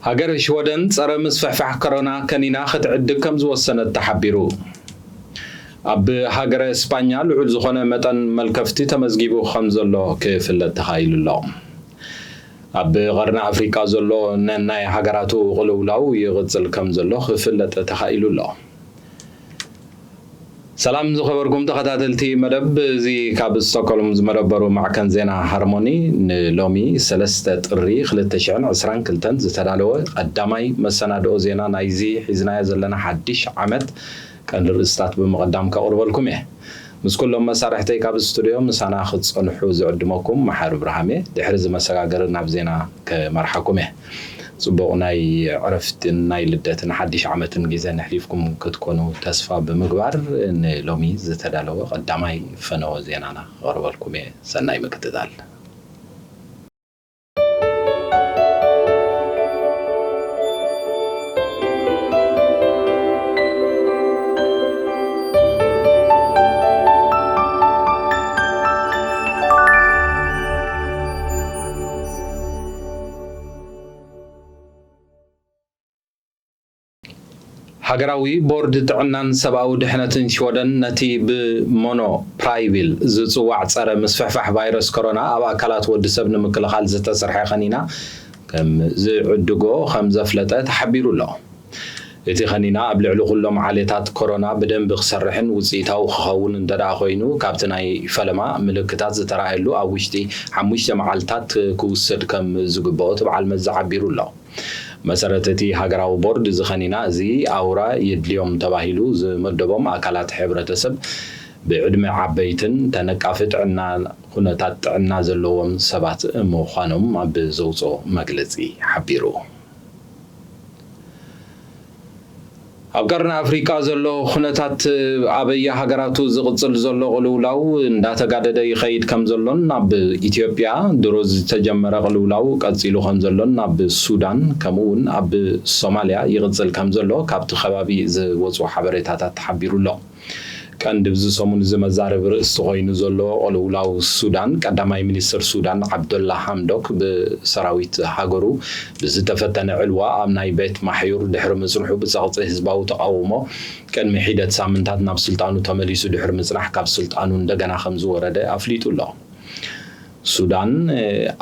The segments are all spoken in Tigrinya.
ሃገረ ሽወደን ጸረ ምስፍሕፋሕ ኮሮና ከኒና ክትዕድግ ከም ዝወሰነት ተሓቢሩ። ኣብ ሃገረ እስጳኛ ልዑል ዝኾነ መጠን መልከፍቲ ተመዝጊቡ ከም ዘሎ ክፍለጥ ተኻኢሉ ኣሎ። ኣብ ቀርኒ ኣፍሪቃ ዘሎ ነናይ ሃገራቱ ቅልውላው ይቕጽል ከም ዘሎ ክፍለጥ ተኻኢሉ ኣሎ። ሰላም ዝኸበርኩም ተኸታተልቲ መደብ፣ እዚ ካብ ስቶክሆልም ዝመደበሩ ማዕከን ዜና ሃርሞኒ ንሎሚ ሰለስተ ጥሪ ክልተ ሽሕን ዕስራን ክልተን ዝተዳለወ ቀዳማይ መሰናድኦ ዜና ናይዚ ሒዝናዮ ዘለና ሓድሽ ዓመት ቀንዲ ርእስታት ብምቕዳም ከቕርበልኩም እየ። ምስ ኩሎም መሳርሕተይ ካብ ስቱድዮ ምሳና ክትጸንሑ ዝዕድመኩም መሓሪ ብርሃም እየ። ድሕሪ እዚ መሰጋገሪ ናብ ዜና ከመርሓኩም እየ። ጽቡቕ ናይ ዕረፍትን ናይ ልደትን ሓድሽ ዓመትን ግዜ ነሕሊፍኩም ክትኮኑ ተስፋ ብምግባር፣ ንሎሚ ዝተዳለወ ቀዳማይ ፈነወ ዜናና ከቕርበልኩም እየ። ሰናይ ምክትታል። ሃገራዊ ቦርድ ጥዕናን ሰብኣዊ ድሕነትን ሽወደን ነቲ ብሞኖ ፕራይቪል ዝጽዋዕ ጸረ ምስፍሕፋሕ ቫይረስ ኮሮና ኣብ ኣካላት ወዲ ሰብ ንምክልኻል ዝተሰርሐ ከኒና ከም ዝዕድጎ ከም ዘፍለጠ ተሓቢሩ ኣሎ። እቲ ከኒና ኣብ ልዕሊ ኩሎም ዓሌታት ኮሮና ብደንቢ ክሰርሕን ውጽኢታዊ ክኸውን እንተ ደኣ ኮይኑ፣ ካብቲ ናይ ፈለማ ምልክታት ዝተራእየሉ ኣብ ውሽጢ ሓሙሽተ መዓልታት ክውሰድ ከም ዝግብኦ እቲ በዓል መዚ ሓቢሩ ኣሎ። መሰረት እቲ ሃገራዊ ቦርድ፣ እዚ ከኒና እዚ ኣውራ የድልዮም ተባሂሉ ዝመደቦም ኣካላት ሕብረተሰብ ብዕድመ ዓበይትን ተነቃፊ ጥዕና ኩነታት ጥዕና ዘለዎም ሰባት ምዃኖም ኣብ ዘውፅኦ መግለፂ ሓቢሩ። ኣብ ቀርኒ ኣፍሪቃ ዘሎ ኩነታት ኣብ ኣየ ሃገራቱ ዝቕጽል ዘሎ ቅልውላው እንዳተጋደደ ይኸይድ ከም ዘሎን፣ ኣብ ኢትዮጵያ ድሮ ዝተጀመረ ቅልውላው ቀጺሉ ከም ዘሎን፣ ኣብ ሱዳን ከምኡ እውን ኣብ ሶማልያ ይቕጽል ከም ዘሎ ካብቲ ከባቢ ዝወጹ ሓበሬታታት ተሓቢሩ ኣሎ። ቀንዲ ብዚ ሰሙን እዚ መዛረቢ ርእስቲ ኮይኑ ዘሎ ቅልውላው ሱዳን፣ ቀዳማይ ሚኒስትር ሱዳን ዓብደላ ሓምዶክ ብሰራዊት ሃገሩ ብዝተፈተነ ዕልዋ ኣብ ናይ ቤት ማሕዩር ድሕሪ ምጽንሑ ብጸቕጢ ህዝባዊ ተቓውሞ ቅድሚ ሒደት ሳምንታት ናብ ስልጣኑ ተመሊሱ ድሕሪ ምጽናሕ ካብ ስልጣኑ እንደገና ከም ዝወረደ ኣፍሊጡ ኣሎ። ሱዳን፣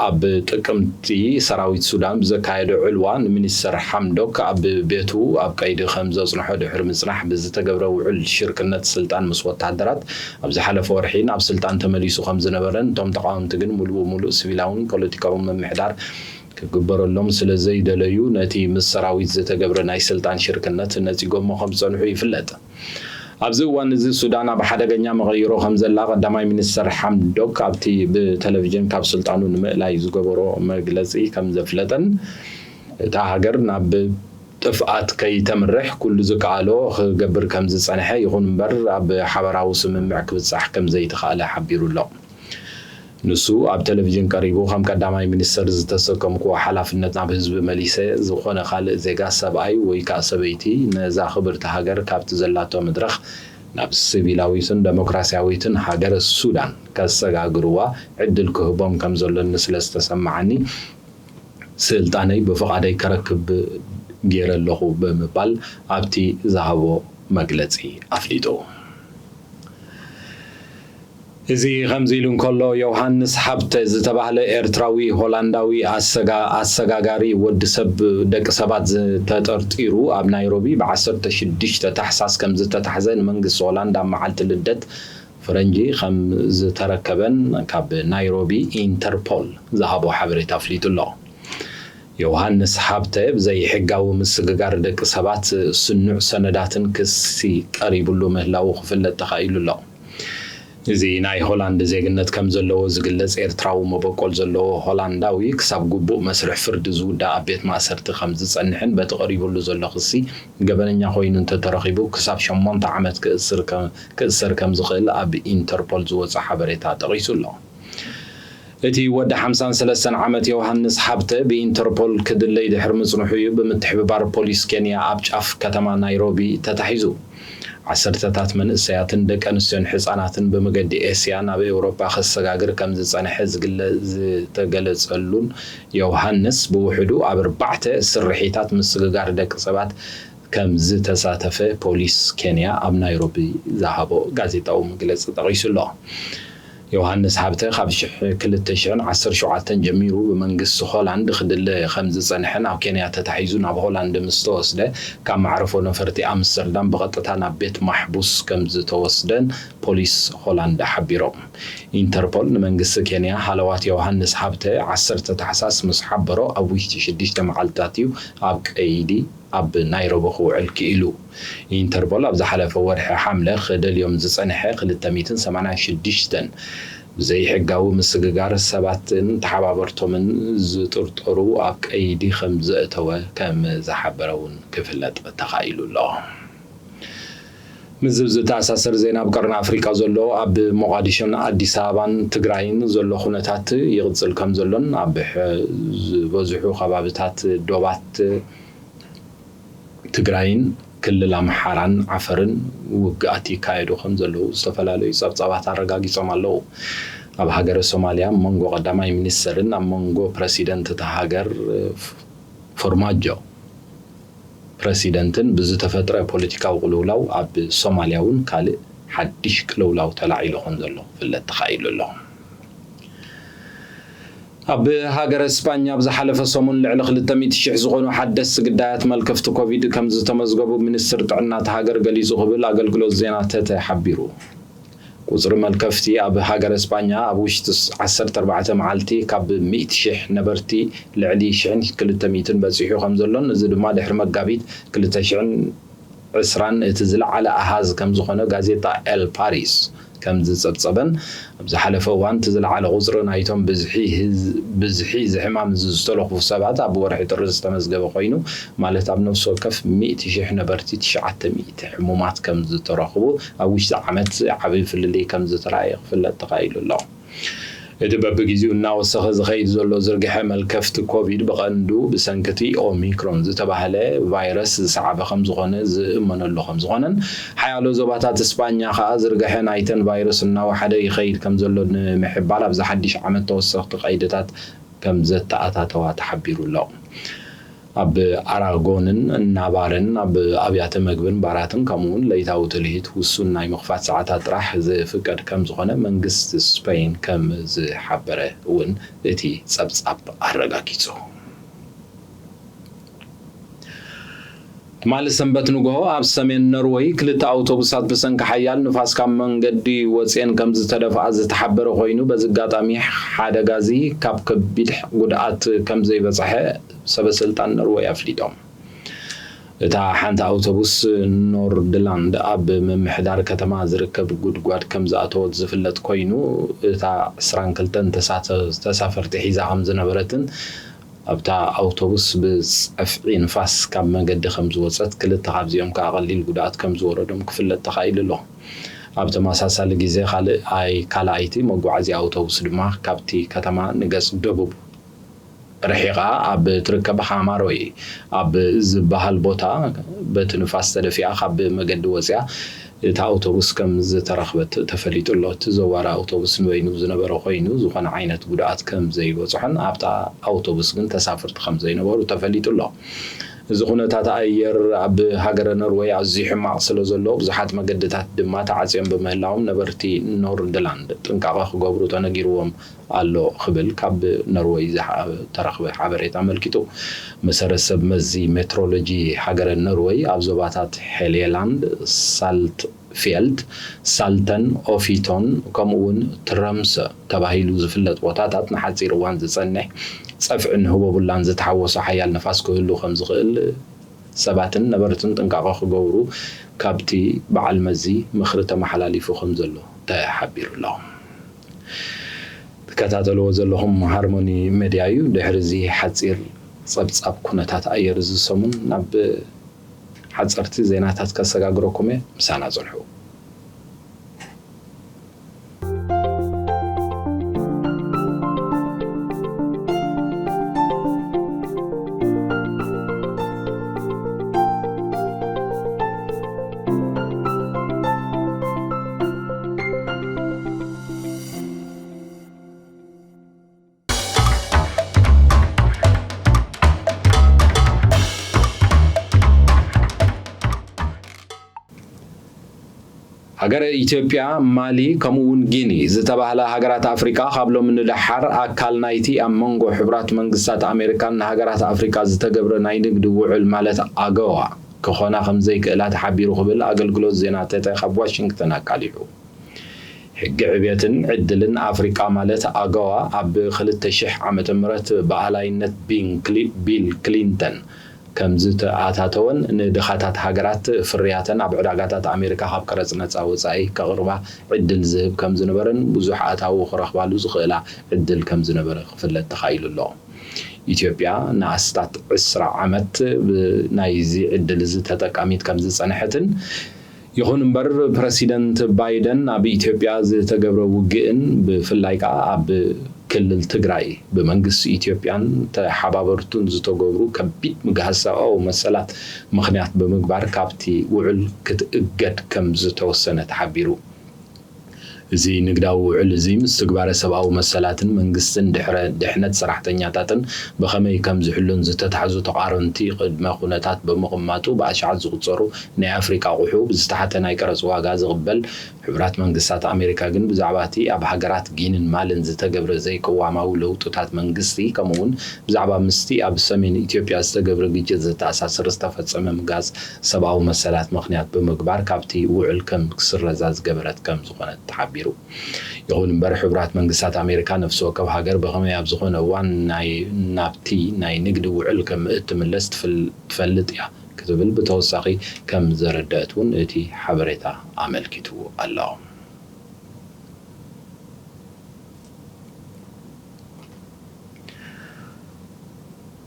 ኣብ ጥቅምቲ ሰራዊት ሱዳን ብዘካየዶ ዕልዋ ንሚኒስተር ሓምዶክ ኣብ ቤቱ ኣብ ቀይዲ ከም ዘጽንሖ ድሕሪ ምጽናሕ ብዝተገብረ ውዕል ሽርክነት ስልጣን ምስ ወታደራት ኣብ ዝሓለፈ ወርሒ ናብ ስልጣን ተመሊሱ ከም ዝነበረን እቶም ተቃወምቲ ግን ሙሉእ ብሙሉእ ሲቪላውን ፖለቲካውን ምምሕዳር ክግበረሎም ስለ ዘይደለዩ ነቲ ምስ ሰራዊት ዝተገብረ ናይ ስልጣን ሽርክነት ነጺጎሞ ከም ዝጸንሑ ይፍለጥ። ኣብዚ እዋን እዚ ሱዳን ኣብ ሓደገኛ መቐይሮ ከም ዘላ ቀዳማይ ሚኒስተር ሓምዶክ ኣብቲ ብቴሌቪዥን ካብ ስልጣኑ ንምእላይ ዝገበሮ መግለጺ ከም ዘፍለጠን እታ ሃገር ናብ ጥፍኣት ከይተምርሕ ኩሉ ዝከኣሎ ክገብር ከም ዝጸንሐ፣ ይኹን እምበር ኣብ ሓበራዊ ስምምዕ ክብጻሕ ከም ዘይተኻእለ ሓቢሩ ኣሎ። ንሱ ኣብ ቴሌቪዥን ቀሪቡ፣ ከም ቀዳማይ ሚኒስተር ዝተሰከምኩዎ ሓላፍነት ናብ ህዝቢ መሊሰ፣ ዝኾነ ካልእ ዜጋ፣ ሰብኣይ ወይ ከኣ ሰበይቲ፣ ነዛ ክብርቲ ሃገር ካብቲ ዘላቶ መድረኽ ናብ ሲቪላዊትን ደሞክራስያዊትን ሃገረ ሱዳን ከሰጋግርዋ ዕድል ክህቦም ከም ዘሎኒ ስለ ዝተሰማዓኒ፣ ስልጣነይ ብፍቓደይ ከረክብ ገይረ ኣለኹ ብምባል ኣብቲ ዝሃቦ መግለጺ ኣፍሊጡ። እዚ ከምዚ ኢሉ እንከሎ፣ ዮሃንስ ሃብተ ዝተባህለ ኤርትራዊ ሆላንዳዊ ኣሰጋ-፣ ኣሰጋጋሪ ወዲ ሰብ ደቂ ሰባት ዝተጠርጢሩ ኣብ ናይሮቢ ብ ዓሰርተ ሽዱሽተ ታሕሳስ ከም ዝተታሕዘ ንመንግስቲ ሆላንዳ ኣብ መዓልቲ ልደት ፈረንጂ ከም ዝተረከበን ካብ ናይሮቢ ኢንተርፖል ዝሃቦ ሓበሬታ ኣፍሊጡ ኣሎ። ዮሃንስ ሃብተ ብዘይሕጋዊ ምስግጋር ደቂ ሰባት ስኑዕ ሰነዳትን ክሲ ቀሪብሉ ምህላዉ ክፍለጥ ተኻኢሉ ኣሎ። እዚ ናይ ሆላንድ ዜግነት ከም ዘለዎ ዝግለጽ ኤርትራዊ መበቆል ዘለዎ ሆላንዳዊ ክሳብ ግቡእ መስርሕ ፍርዲ ዝውዳእ ኣብ ቤት ማእሰርቲ ከም ዝጸንሕን በቲ ቀሪቡሉ ዘሎ ክሲ ገበነኛ ኮይኑ እንተተረኺቡ ክሳብ ሸሞንተ ዓመት ክእስር ከ-፣ ክእሰር ከም ዝኽእል ኣብ ኢንተርፖል ዝወጸ ሓበሬታ ጠቒሱ ኣሎ። እቲ ወዲ ሓምሳን ሰለስተን ዓመት ዮሃንስ ሃብተ ብኢንተርፖል ክድለይ ድሕሪ ምጽንሑ እዩ ብምትሕብባር ፖሊስ ኬንያ ኣብ ጫፍ ከተማ ናይሮቢ ተታሒዙ። ዓሰርተታት መንእሰያትን ደቂ ኣንስትዮን ህጻናትን ብመገዲ ኤስያ ናብ ኤውሮጳ ከሰጋግር ከም ዝጸንሐ ዝግለ-፣ ዝተገለጸሉን፣ ዮሃንስ ብውሕዱ ኣብ ኣርባዕተ ስርሒታት ምስግጋር ደቂ ሰባት ከም ዝተሳተፈ ፖሊስ ኬንያ ኣብ ናይሮቢ ዝሃቦ ጋዜጣዊ መግለጺ ጠቒሱ ኣሎ። ዮሃንስ ሃብተ ካብ ሽሕ ክልተ ሽሕን ዓሰርተ ሸውዓተን ጀሚሩ ብመንግስቲ ሆላንድ ክድለ ከም ዝጸንሐን ኣብ ኬንያ ተታሒዙ ናብ ሆላንድ ምስ ተወስደ፣ ካብ መዕረፎ ነፈርቲ ኣምስተርዳም ብቐጥታ ናብ ቤት ማሕቡስ ከም ዝተወስደን ፖሊስ ሆላንድ ሓቢሮም። ኢንተርፖል ንመንግስቲ ኬንያ ሃለዋት ዮሃንስ ሃብተ ዓሰርተ ታሕሳስ ምስ ሓበሮ፣ ኣብ ውሽጢ ሽዱሽተ መዓልትታት እዩ ኣብ ቀይዲ ኣብ ናይሮቢ ክውዕል ክኢሉ። ኢንተርፖል ኣብ ዝሓለፈ ወርሒ ሓምለ ክደልዮም ዝጸንሐ ክልተ ሚእትን ሰማንያን ሽዱሽተን ብዘይሕጋዊ ምስግጋር ሰባትን ተሓባበርቶምን ዝጥርጠሩ ኣብ ቀይዲ ከም ዘእተወ ከም ዝሓበረ እውን ክፍለጥ ተኻኢሉ ኣሎ። ምስዚ ዝተኣሳሰር ዜና፣ ኣብ ቀርኒ ኣፍሪቃ ዘሎ ኣብ ሞቓዲሾን ኣዲስ ኣበባን ትግራይን ዘሎ ኩነታት ይቕጽል ከም ዘሎን ኣብ ሕ-፣ ዝበዝሑ ከባብታት ዶባት ትግራይን ክልል ኣምሓራን ዓፈርን ውግኣት ይካየዱ ከም ዘለዉ ዝተፈላለዩ ጸብጻባት ኣረጋጊጾም ኣለዉ። ኣብ ሃገረ ሶማልያ መንጎ ቀዳማይ ሚኒስተርን ኣብ መንጎ ፕረሲደንት እታ ሃገር ፎርማጆ ፕረሲደንትን ብዝተፈጥረ ፖለቲካዊ ቅልውላው ኣብ ሶማልያ እውን ካልእ ሓድሽ ቅልውላው ተላዒሉ ከም ዘሎ ክፍለጥ ተኻኢሉ ኣሎ። ኣብ ሃገረ ስጳኛ ኣብ ዝሓለፈ ሰሙን ልዕሊ ክልተ ሚእቲ ሽሕ ዝኾኑ ሓደስቲ ግዳያት መልከፍቲ ኮቪድ ከም ዝተመዝገቡ ሚኒስትር ጥዕና እታ ሃገር ገሊጹ ክብል ኣገልግሎት ዜና ተተ ሓቢሩ። ቁጽሪ መልከፍቲ ኣብ ሃገረ ስጳኛ ኣብ ውሽጢ ዓሰርተ ኣርባዕተ መዓልቲ ካብ ሚእቲ ሽሕ ነበርቲ ልዕሊ ሽሕን ክልተ ሚእትን በጺሑ ከም ዘሎን፣ እዚ ድማ ድሕሪ መጋቢት ክልተ ሽሕን ዕስራን እቲ ዝለዓለ ኣሃዝ ከም ዝኾነ ጋዜጣ ኤል ፓሪስ ከም ዝጸብጸበን፣ ኣብ ዝሓለፈ እዋን እቲ ዝለዓለ ቁጽሪ ናይቶም ብዝሒ ህዝ-፣ ብዝሒ እዚ ሕማም እዚ ዝተለኽፉ ሰባት ኣብ ወርሒ ጥሪ ዝተመዝገበ ኮይኑ፣ ማለት ኣብ ነፍሲ ወከፍ ሚእቲ ሽሕ ነበርቲ ትሽዓተ ሚእቲ ሕሙማት ከም ዝተረኽቡ፣ ኣብ ውሽጢ ዓመት ዓቢ ፍልልይ ከም ዝተራእየ ክፍለጥ ተኻኢሉ ኣሎ። እቲ በብግዜኡ እናወሰኸ ዝኸይድ ዘሎ ዝርግሐ መልከፍቲ ኮቪድ ብቐንዱ ብሰንኪ እቲ ኦሚክሮን ዝተባህለ ቫይረስ ዝሰዓበ ከም ዝኾነ ዝእመነሉ ከም ዝኾነን፣ ሓያሎ ዞባታት ስጳኛ ከኣ ዝርግሐ ናይተን ቫይረስ እናወሓደ ይኸይድ ከም ዘሎ ንምሕባር ኣብዚ ሓድሽ ዓመት ተወሰኽቲ ቀይድታት ከም ዘተኣታተዋ ተሓቢሩ ኣሎ። ኣብ ኣራጎንን ናቫርን ኣብ ኣብያተ መግብን ባራትን ከምኡውን ለይታዊ ትልሂት ውሱን ናይ ምኽፋት ሰዓታት ጥራሕ ዝፍቀድ ከም ዝኾነ መንግስቲ ስፐይን ከም ዝሓበረ እውን እቲ ጸብጻብ ኣረጋጊጹ። ትማሊ ሰንበት ንግሆ ኣብ ሰሜን ኖርወይ ክልተ ኣውቶቡሳት ብሰንኪ ሓያል ንፋስ ካብ መንገዲ ወጽኤን ከም ዝተደፍኣ ዝተሓበረ ኮይኑ፣ በዚ ኣጋጣሚ ሓደጋ እዚ ካብ ከቢድ ጉድኣት ከም ዘይበጽሐ ሰበስልጣን ኖርወይ ኣፍሊጦም። እታ ሓንቲ ኣውቶቡስ ኖርድላንድ ኣብ ምምሕዳር ከተማ ዝርከብ ጉድጓድ ከም ዝኣተወት ዝፍለጥ ኮይኑ፣ እታ ዕስራን ክልተን ተሳተ-፣ ተሳፈርቲ ሒዛ ከም ዝነበረትን ኣብታ ኣውቶቡስ ብጸፍዒ ንፋስ ካብ መገዲ ከም ዝወጸት፣ ክልተ ካብዚኦም ከኣ ቀሊል ጉድኣት ከም ዝወረዶም ክፍለጥ ተኻኢሉ ኣሎ። ኣብ ተመሳሳሊ ግዜ ካልኣይ-፣ ካልኣይቲ መጓዓዝያ ኣውቶቡስ ድማ ካብቲ ከተማ ንገጽ ደቡብ ርሒቓ ኣብ ትርከብ ሃማሮይ ኣብ ዝበሃል ቦታ በቲ ንፋስ ተደፊኣ ካብ መገዲ ወጺኣ፣ እታ ኣውቶቡስ ከም ዝተረኽበት ተፈሊጡ ኣሎ። እቲ ዘዋሪ ኣውቶቡስ ንበይኑ ዝነበረ ኮይኑ፣ ዝኾነ ዓይነት ጉድኣት ከም ዘይበጽሖን ኣብታ ኣውቶቡስ ግን ተሳፈርቲ ከም ዘይነበሩ ተፈሊጡ ኣሎ። እዚ ኩነታት ኣየር ኣብ ሃገረ ኖርወይ ኣዝዩ ሕማቕ ስለ ዘሎ፣ ብዙሓት መገድታት ድማ ተዓጽዮም ብምህላዎም፣ ነበርቲ ኖርድላንድ ጥንቃቐ ክገብሩ ተነጊርዎም ኣሎ ክብል ካብ ኖርወይ ዝሓ-፣ ተረኽበ ሓበሬታ ኣመልኪቱ። መሰረት ሰብ መዚ ሜትሮሎጂ ሃገረ ኖርወይ፣ ኣብ ዞባታት ሄሌላንድ፣ ሳልትፌልድ፣ ሳልተን፣ ኦፊቶን፣ ከምኡ እውን ትረምሰ ተባሂሉ ዝፍለጥ ቦታታት ንሓጺር እዋን ዝጸንሕ ጸፍዕን ህቦቡላን ዝተሓወሶ ሓያል ንፋስ ክህሉ ከም ዝኽእል ሰባትን ነበርትን ጥንቃቐ ክገብሩ ካብቲ በዓል መዚ ምኽሪ ተመሓላሊፉ ከም ዘሎ ተሓቢሩ ኣሎ። ትከታተልዎ ዘለኹም ሃርሞኒ ሜድያ እዩ። ድሕሪ እዚ ሓጺር ጸብጻብ ኩነታት ኣየር እዚ ሰሙን ናብ ሓጸርቲ ዜናታት ከሰጋግረኩም እየ። ምሳና ጽንሑ። ሃገረ ኢትዮጵያ፣ ማሊ፣ ከምኡ እውን ጊኒ ዝተባህላ ሃገራት ኣፍሪቃ ካብ ሎሚ ንደሓር ኣካል ናይቲ ኣብ መንጎ ሕቡራት መንግስታት ኣሜሪካን ንሃገራት ኣፍሪቃ ዝተገብረ ናይ ንግዲ ውዕል ማለት ኣገዋ ክኾና ከም ዘይክእላ ተሓቢሩ ክብል ኣገልግሎት ዜና ተተ ካብ ዋሽንግተን ኣቃሊሑ። ሕጊ ዕብየትን ዕድልን ኣፍሪቃ ማለት ኣገዋ ኣብ ክልተ ሽሕ ዓመተ ምህረት ብኣላይነት ቢል ክሊንተን ከም ዝተኣታተወን ንድኻታት ሃገራት ፍርያተን ኣብ ዕዳጋታት ኣሜሪካ ካብ ቀረጽ ነጻ ወጻኢ ከቕርባ ዕድል ዝህብ ከም ዝነበረን ብዙሕ ኣታዊ ክረኽባሉ ዝኽእላ ዕድል ከም ዝነበረ ክፍለጥ ተኻኢሉ ኣሎ። ኢትዮጵያ ንኣስታት ዕስራ ዓመት ናይዚ ዕድል እዚ ተጠቃሚት ከም ዝጸንሐትን ይኹን እምበር ፕረሲደንት ባይደን ኣብ ኢትዮጵያ ዝተገብረ ውግእን ብፍላይ ከኣ ኣብ ክልል ትግራይ ብመንግስቲ ኢትዮጵያን ተሓባበርቱን ዝተገብሩ ከቢድ ምግሃስ ሰብኣዊ መሰላት ምኽንያት ብምግባር ካብቲ ውዕል ክትእገድ ከም ዝተወሰነ ተሓቢሩ። እዚ ንግዳዊ ውዕል እዚ ምስ ትግባረ ሰብኣዊ መሰላትን መንግስትን ድሕረ ድሕነት ሰራሕተኛታትን ብኸመይ ከም ዝሕሉን ዝተታሕዙ ተቓረንቲ ቅድመ ኩነታት ብምቕማጡ ብኣሽዓት ዝቑጸሩ ናይ ኣፍሪቃ ኣቑሑ ብዝተሓተ ናይ ቀረጽ ዋጋ ዝቕበል ሕቡራት መንግስታት ኣሜሪካ ግን ብዛዕባ እቲ ኣብ ሃገራት ጊንን ማልን ዝተገብረ ዘይቅዋማዊ ለውጥታት መንግስቲ ከምኡውን ብዛዕባ ምስቲ ኣብ ሰሜን ኢትዮጵያ ዝተገብረ ግጭት ዝተኣሳሰር ዝተፈጸመ ምግሃስ ሰብኣዊ መሰላት ምኽንያት ብምግባር ካብቲ ውዕል ከም ክስረዛ ዝገበረት ከም ዝኾነት ተሓቢሩ። ይኹን እምበር ሕቡራት መንግስታት ኣሜሪካ ነፍሲ ወከፍ ሃገር ብኸመይ ኣብ ዝኾነ እዋን ናይ ናብቲ ናይ ንግዲ ውዕል ከም እትምለስ ትፍል- ትፈልጥ እያ ክትብል ብተወሳኺ ከም ዘረደአት እውን እቲ ሓበሬታ ኣመልኪቱ ኣሎ።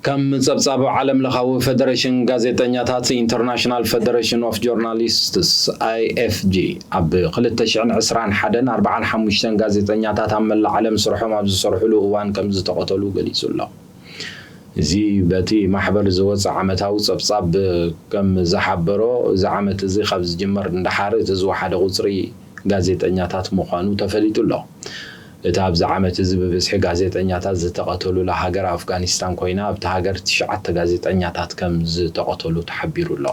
ከም ጸብጻብ ዓለም ለኻዊ ፈደረሽን ጋዜጠኛታት ኢንተርናሽናል ፈደረሽን ኦፍ ጆርናሊስትስ፣ ኣይኤፍጂ፣ ኣብ ክልተ ሽሕን ዕስራን ሓደን ኣርባዓን ሓሙሽተን ጋዜጠኛታት ኣብ መላእ ዓለም ስርሖም ኣብ ዝሰርሕሉ እዋን ከም ዝተቐተሉ ገሊጹ ኣሎ። እዚ በቲ ማሕበር ዝወጽእ ዓመታዊ ጸብጻብ ከም ዝሓበሮ፣ እዚ ዓመት እዚ ካብ ዝጅመር ንደሓር እቲ ዝወሓደ ቁጽሪ ጋዜጠኛታት ምዃኑ ተፈሊጡ ኣሎ። እቲ ኣብዚ ዓመት እዚ ብብዝሒ ጋዜጠኛታት ዝተቐተሉላ ሃገር ኣፍጋኒስታን ኮይና ኣብቲ ሃገር ትሽዓተ ጋዜጠኛታት ከም ዝተቐተሉ ተሓቢሩ ኣሎ።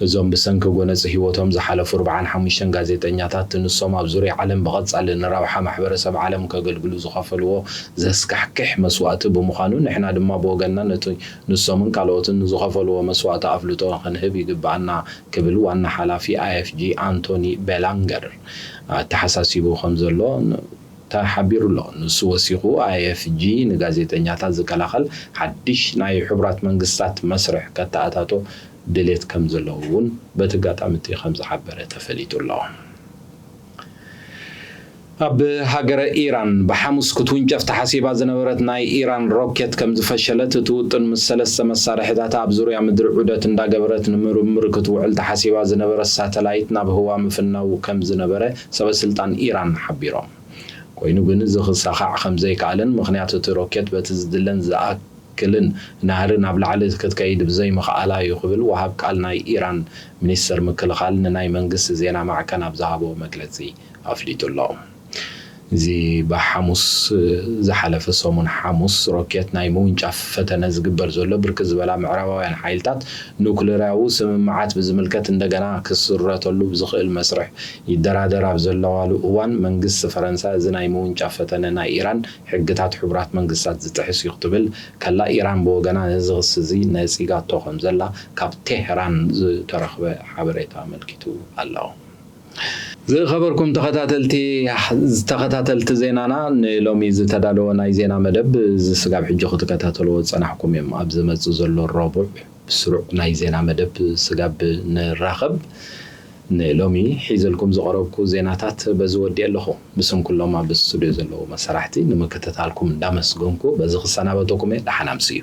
እዞም ብሰንኪ ጎነፂ ህይወቶም ዝሓለፉ ኣርባዓን ሓሙሽተን ጋዜጠኛታት ንሶም ኣብ ዙርያ ዓለም ብቐፃሊ ንረብሓ ማሕበረሰብ ዓለም ከገልግሉ ዝኸፈልዎ ዘስካሕክሕ መስዋእቲ ብምዃኑ ንሕና ድማ ብወገንና ነቲ ንሶምን ካልኦትን ንዝኸፈልዎ መስዋእቲ ኣፍልጦ ክንህብ ይግባኣና ክብል ዋና ሓላፊ ኣይኤፍጂ ኣንቶኒ ቤላንገር ኣተሓሳሲቡ ከም ዘሎ ተሓቢሩ ኣሎ። ንሱ ወሲኹ ኣይኤፍጂ ንጋዜጠኛታት ዝከላኸል ሓድሽ ናይ ሕቡራት መንግስታት መስርሕ ከተኣታቶ ድሌት ከም ዘለዎ እውን በቲ ኣጋጣሚ እቲ ከም ዝሓበረ ተፈሊጡ ኣሎ። ኣብ ሃገረ ኢራን ብሓሙስ ክትውንጨፍ ተሓሲባ ዝነበረት ናይ ኢራን ሮኬት ከም ዝፈሸለት እቲ ውጥን ምስ ሰለስተ መሳርሒታት ኣብ ዙርያ ምድሪ ዑደት እንዳገበረት ንምርምር ክትውዕል ተሓሲባ ዝነበረት ሳተላይት ናብ ህዋ ምፍናው ከም ዝነበረ ሰበስልጣን ኢራን ሓቢሮም። ኮይኑ ግን እዚ ክሳኻዕ ከም ዘይከኣለን ምኽንያት እቲ ሮኬት በቲ ዝድለን ዝኣክልን ናህሪ ናብ ላዕሊ ክትከይድ ብዘይምኽኣላ እዩ ክብል ወሃብ ቃል ናይ ኢራን ሚኒስተር ምክልኻል ንናይ መንግስቲ ዜና ማዕከን ኣብ ዝሃቦ መግለጺ ኣፍሊጡ ኣሎ። እዚ ብሓሙስ ዝሓለፈ ሰሙን ሓሙስ ሮኬት ናይ ምውንጫፍ ፈተነ ዝግበር ዘሎ ብርክት ዝበላ ምዕራባውያን ሓይልታት ኑክሌራዊ ስምምዓት ብዝምልከት እንደገና ክስረተሉ ብዝኽእል መስርሕ ይደራደር ኣብ ዘለዋሉ እዋን መንግስቲ ፈረንሳ እዚ ናይ ምውንጫፍ ፈተነ ናይ ኢራን ሕግታት ሕቡራት መንግስታት ዝጥሕስ እዩ ክትብል ከላ ኢራን ብወገና ነዚ ክሲ እዚ ነጺጋቶ ከም ዘላ ካብ ቴህራን ዝተረኽበ ሓበሬታ ኣመልኪቱ ኣሎ። ዝኸበርኩም ተኸታተልቲ ተኸታተልቲ ዜናና ንሎሚ ዝተዳለወ ናይ ዜና መደብ እዚ ስጋብ ሕጂ ክትከታተልዎ ዝጸናሕኩም እዮም። ኣብ ዝመጽእ ዘሎ ረቡዕ ብስሩዕ ናይ ዜና መደብ ስጋብ ንራኸብ ንሎሚ ሒዘልኩም ዝቐረብኩ ዜናታት በዚ ወዲኤ ኣለኹ። ብስም ኩሎም ኣብ ስቱድዮ ዘለዉ መሰራሕቲ ንምክትታልኩም እንዳመስገንኩ በዚ ክሰናበተኩም እየ። ደሓን ኣምስዩ።